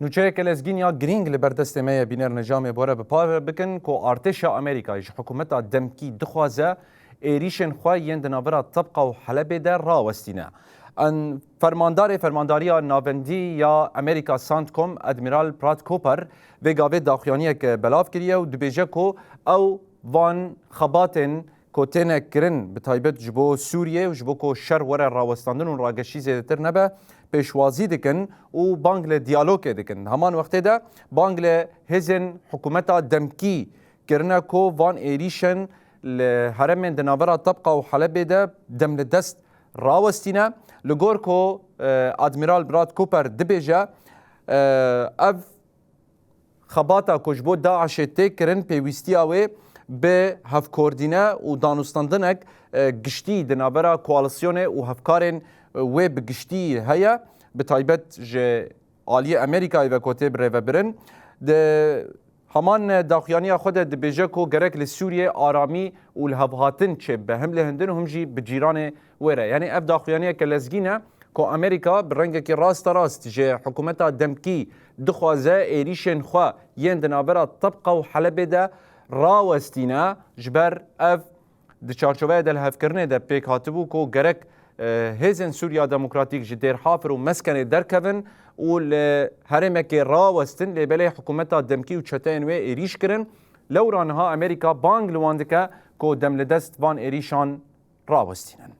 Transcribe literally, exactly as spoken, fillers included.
Nûçeyeke lezgîn ya girîng li ber destê me ye, bîner, necamê bore bi par bikin ku artêşa Amerîkayê ji hikûmeta demkî dixwaze êrîşên xwe yên di navbera Tebqa û Helebê de rawestîne. An fermandarê Fermandariya Navendî ya Amerîka, CENTCOM, Admiral Brad Cooper, vê gavê daxuyaniyek belav kiriye û dibêje ku ew van xebatên ku têne kirin, bi taybet ji bo Sûriyê û ji bo ku şer were rawestandin û rageşî zêdetir nebe, pêşwazî dikin û bang li diyalogê dikin. Heman wextê de bang li hêzên hikûmeta demkî kirine ku van êrîşên li herêmên di navbera Tebqa û Helebê de dem li dest rawestîne. Li gor ku, e, Admiral Brad Cooper dibêje, e, ev xebata ku ji bo DAIŞê tê kirin, pêwîstiya wê bi hevkordîne û danûstandinek, e, giştî di navbera koalîsyonê û hevkarên, e, wê bi giştî heye, bi taybet ji aliyê Amerîkayê ve ku tê birêvebirin. Di heman daxuyaniya xwe de dibêje ku gerek li Sûriyê aramî û lihevhatin çêbibe, him li hindin û him jî bi cîranê wê re. Yanî ev daxuyaniyeke lezgîn e ku Amerîka bi rengekî rasterast ji hikûmeta demkî dixwaze êrîşên xwe yên di navbera Tebqa û Helebê de rawestîne, ji ber ev di çarçoveya delhevkirinê de pêk hatibû ku gerek, e, hêzên Sûriya Demokratîk ji Dêr Hafir û Meskenê derkevin û li herêmekê rawestin, lê belê hikûmeta demkî û çeteyên wê êrîş kirin. Lewra niha Amerîka bang li wan dike ku dem li dest van êrîşan rawestînin.